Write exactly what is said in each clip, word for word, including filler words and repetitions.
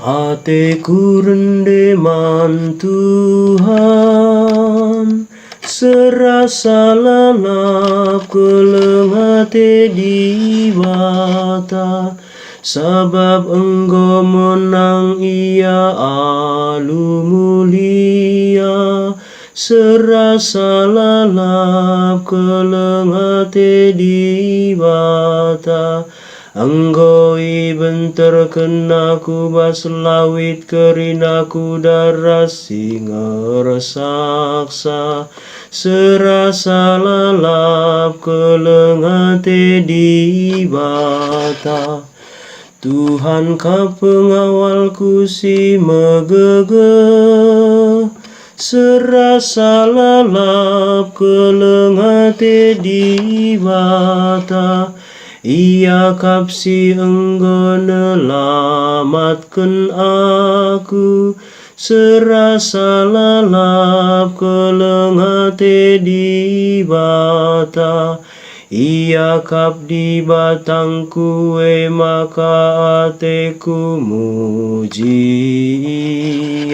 Ateku rende man Tuhan, serasa lalap keleng ate Dibata, sabap enggo menang Ia alu mulia, serasa lalap keleng ate Dibata. Enggo ibenterkenNa ku bas lawit kerina ku darat si ngersaksa, serasa lalap keleng ate Dibata. Tuhan kap pengawalku si megegeh, serasa lalap keleng ate Dibata. Ia kap si enggo nelamatken aku, serasa lalap keleng ate Dibata. Ia kap Dibatangku, e maka ateku muji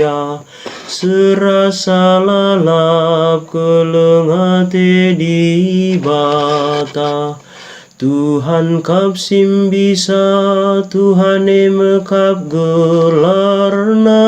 Ia, serasa lalap keleng ate Dibata. Tuhan kap si mbisa, Tuhan e me kap gelarNa.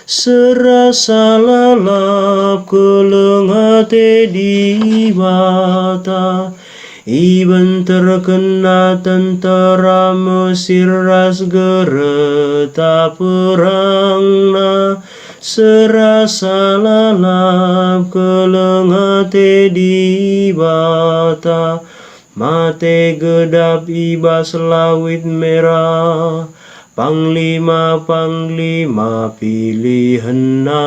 Serasa lalap keleng ate Dibata, ibenterkenNa tentera Mesir ras gereta perangna. Serasa lalap keleng ate Dibata, mate gedap i bas Lawit Merah, panglima-panglima pilihenna.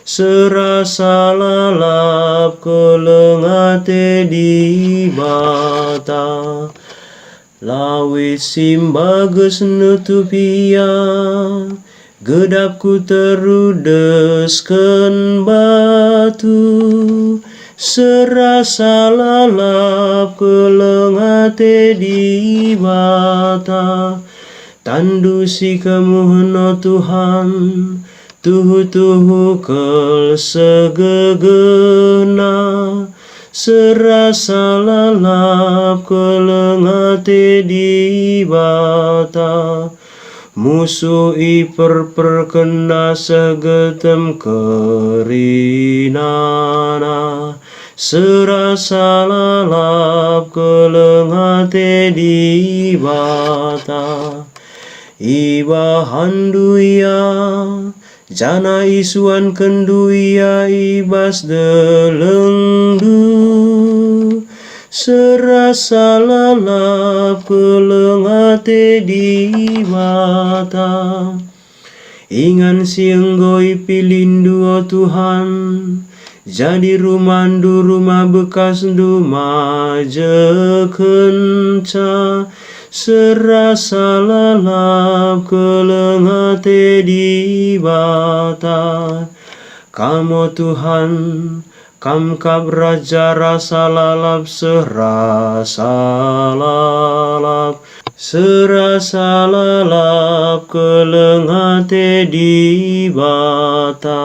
Serasa lalap keleng ate Dibata. Lawit si mbages nutup Ia, gedapku terudesken batu, serasa lalap keleng ate Dibata. Tandu si kemuhen, o Tuhan, tuhu-tuhu kal segegehna, serasa lalap keleng ate Dibata. Musuh iperperkenna seh getem kerinana, serasa lalap keleng ate Dibata. Ibahanndu Ia, janah isuankenndu Ia i bas delengndu, serasa lalap keleng ate Dibata. Ingan si enggo ipilihndu, o Tuhan, jadi rumahndu rumah bekasndu majekenca, serasa lalap keleng ate Dibata. Kam, o Tuhan, Kam kap Raja rasa lalap seh rasa lalap, serasa lalap keleng ate Dibata.